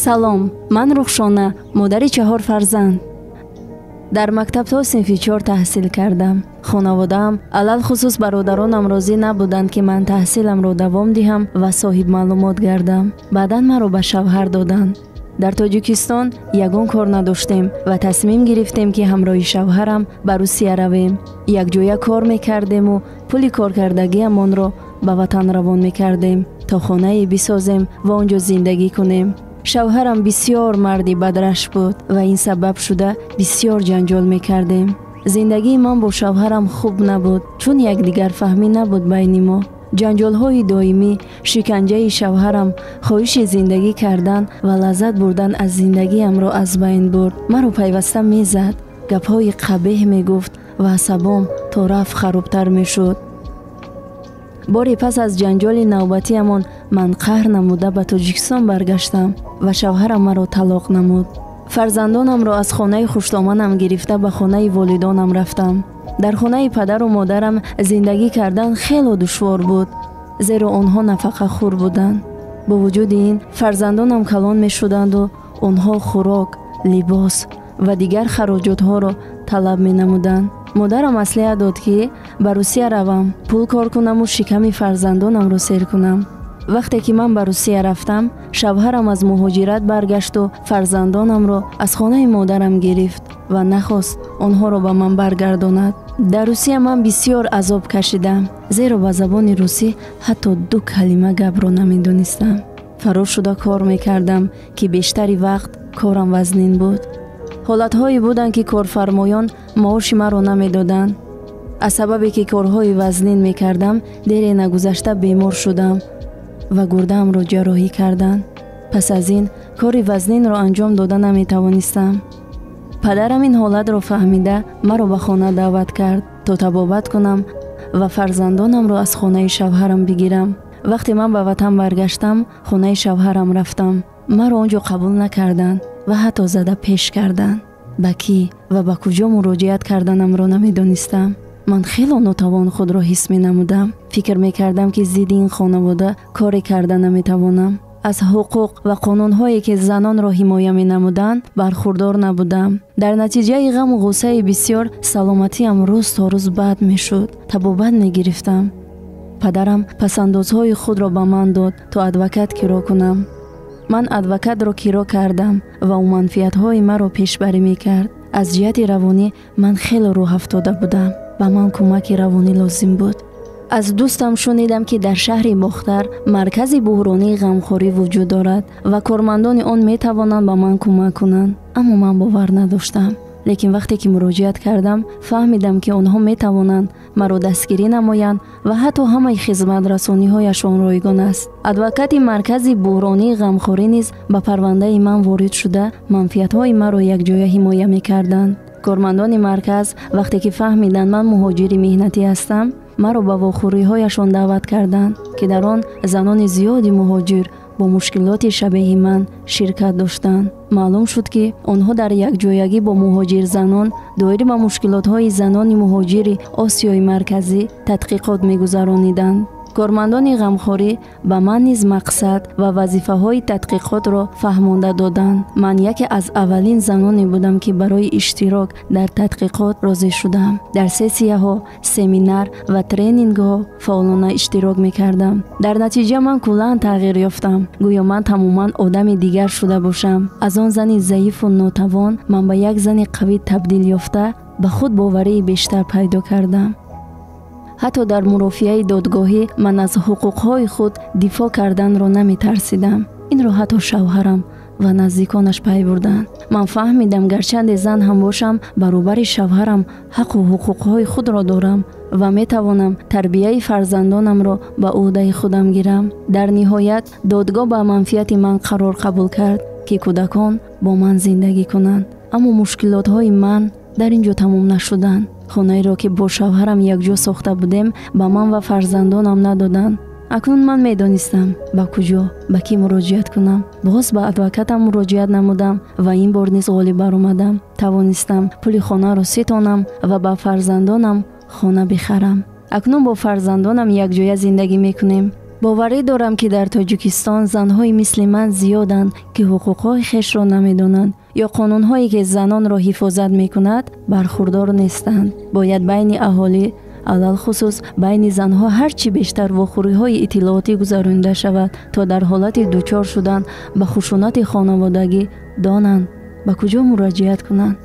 Салом, ман Рухшона, модари 4 фарзанд. Дар мактаб то синфи 4 таҳсил кардам. Хонаводаам, алалхусус бародаронам розӣ набуданд, ки ман таҳсиламро давом диҳам ва соҳибмаълумот гардам. Баъдан маро ба шавҳар доданд. Дар Тоҷикистон ягон кор надоштем ва тасмим гирифтем, ки ҳамроҳи шавҳарам ба Русия равем. Якҷоя кор мекардему пули коркардагиамонро ба ватан равон мекардем, то хонае бисозем ва он ҷо зиндагӣ кунем. Шавҳарам бисёр марди бадраш буд ва ин сабаб шуда бисёр ҷанҷол мекардем. Зиндагии ман бо шавҳарам хуб набуд, чун якдигарфаҳмӣ набуд байни мо. Ҷанҷолҳои доимӣ, шиканҷаи шавҳарам, хоҳиши зиндагӣ кардан ва лаззат бурдан аз зиндагиамро аз байн бурд. Маро пайваста мезад, гапҳои қабеҳ мегуфт ва асабом то рафт харобтар мешуд. Боре пас аз ҷанҷоли навбатиамон ман қаҳр намуда ба Тоҷикистон баргаштам ва шавҳарам маро талоқ намуд. Фарзандонамро аз хонаи хуштоманам гирифта ба хонаи волидонам рафтам. Дар хонаи падару модарам зиндагӣ кардан хело душвор буд, зеро онҳо нафақахӯр буданд. Бо вуҷуди ин фарзандонам калон мешуданду онҳо хӯрок, либос ва дигар хароҷотҳоро талаб менамуданд. Модарам маслиҳат дод, ки ба Русия равам, пул кор кунаму шиками фарзандонамро сер кунам. Вақте ки ман ба Русия рафтам, шавҳарам аз муҳоҷират баргашту фарзандонамро аз хонаи модарам гирифт ва нахост онҳоро ба ман баргардонад. Дар Русия ман бисёр азоб кашидам, зеро ба забони русӣ ҳатто 2 калима гапро намедонистам. Фарор шуда кор мекардам, ки бештари вақт корам вазнин буд. Ҳолатҳое буданд, ки корфармоён маоши маро намедоданд. Аз сабабе ки корҳои вазнин мекардам, дере нагузашта бемор шудам ва гурдаамро ҷарроҳӣ карданд. Пас аз ин кори вазнинро анҷом дода наметавонистам. Падарам ин ҳолатро фаҳмида маро ба хона даъват кард, то табобат кунам ва фарзандонамро аз хонаи шавҳарам бигирам. Вақте ман ба ватан баргаштам, хонаи шавҳарам рафтам. Маро он ҷо қабул накарданд ва ҳатто зада пеш карданд. Ба кӣ ва ба куҷо муроҷиат карданамро намедонистам. Ман хело нотавон худро ҳис менамудам. Фикр мекардам, ки зидди ин хонавода коре карда наметавонам. Аз ҳуқуқ ва қонунҳое, ки занонро ҳимоя менамуданд, бархурдор набудам. Дар натиҷаи ғаму ғуссаи бисёр саломатиам рӯз то рӯз бад мешуд. Табобат мегирифтам. Падарам пасандозҳои худро ба ман дод, то адвокат киро кунам. Ман адвокатро киро кардам ва ӯ манфиатҳои маро пешбарӣ мекард. Аз ҷиҳати равонӣ ман хело рӯҳафтода будам. Ба ман кӯмаки равонӣ лозим буд. Аз дӯстам шунидам, ки дар шаҳри Бохтар маркази буҳронии ғамхорӣ вуҷуд дорад ва кормандони он метавонанд ба ман кӯмак кунанд. Аммо ман бовар надоштам. Лекин вақте ки муроҷиат кардам, фаҳмидам, ки онҳо метавонанд маро дастгирӣ намоянд ва ҳатто ҳамаи хизматрасониҳояшон ройгон аст. Адвокати маркази буҳронии ғамхорӣ низ ба парвандаи ман ворид шуда, манфиатҳои маро якҷоя ҳимоя мекарданд. Кормандони марказ вақте ки фаҳмиданд ман муҳоҷири меҳнатӣ ҳастам, маро ба вохӯриҳояшон даъват карданд, ки дар он занони зиёди муҳоҷир бо мушкилоти шабеҳи ман ширкат доштанд. Маълум шуд, ки онҳо дар якҷоягӣ бо муҳоҷирзанон доир ба мушкилотҳои занони муҳоҷири Осиёи Марказӣ тадқиқот мегузарониданд. Кормандони ғамхорӣ ба ман низ мақсад ва вазифаҳои тадқиқотро фаҳмонда доданд. Ман яке аз аввалин заноне будам, ки барои иштирок дар тадқиқот розӣ шудам. Дар сессияҳо, семинар ва тренингҳо фаъолона иштирок мекардам. Дар натиҷа ман куллан тағйир ёфтам. Гӯё ман тамоман одами дигар шуда бошам. Аз он зани заифу нотавон ман ба як зани қавӣ табдил ёфта, ба худ боварии бештар пайдо кардам. Ҳатто дар мурофиаи додгоҳӣ ман аз ҳуқуқҳои худ дифоъ карданро наметарсидам. Инро ҳатто шавҳарам ва наздиконаш пай бурданд. Ман фаҳмидам, гарчанде зан ҳам бошам, баробари шавҳарам ҳаққу ҳуқуқҳои худро дорам ва метавонам тарбияи фарзандонамро ба ӯҳдаи худам гирам. Дар ниҳоят додгоҳ ба манфиати ман қарор қабул кард, ки кӯдакон бо ман зиндагӣ кунанд. Аммо мушкилотҳои ман дар ин ҷо тамом нашуданд. Хонаеро, ки бо шавҳарам якҷо сохта будем, ба ман ва фарзандонам надоданд. Акнун ман медонистам ба куҷо, ба кӣ муроҷиат кунам. Боз ба адвокатам муроҷиат намудам ва ин бор низ ғолиб баромадам. Тавонистам пули хонаро ситонам ва ба фарзандонам хона бихарам. Акнун бо фарзандонам якҷоя зиндагӣ мекунем. Боварӣ дорам, ки дар Тоҷикистон занҳои мисли ман зиёданд, ки ҳуқуқҳои хешро намедонанд ё қонунҳое, ки занонро ҳифозат мекунад, бархурдор нестанд. Бояд байни аҳолӣ, алалхусус байни занҳо, ҳар чӣ бештар вохӯриҳои иттилоотӣ гузаронида шавад, то дар ҳолати дучор шудан ба хушунати хонаводагӣ донанд, ба куҷо муроҷиат кунанд.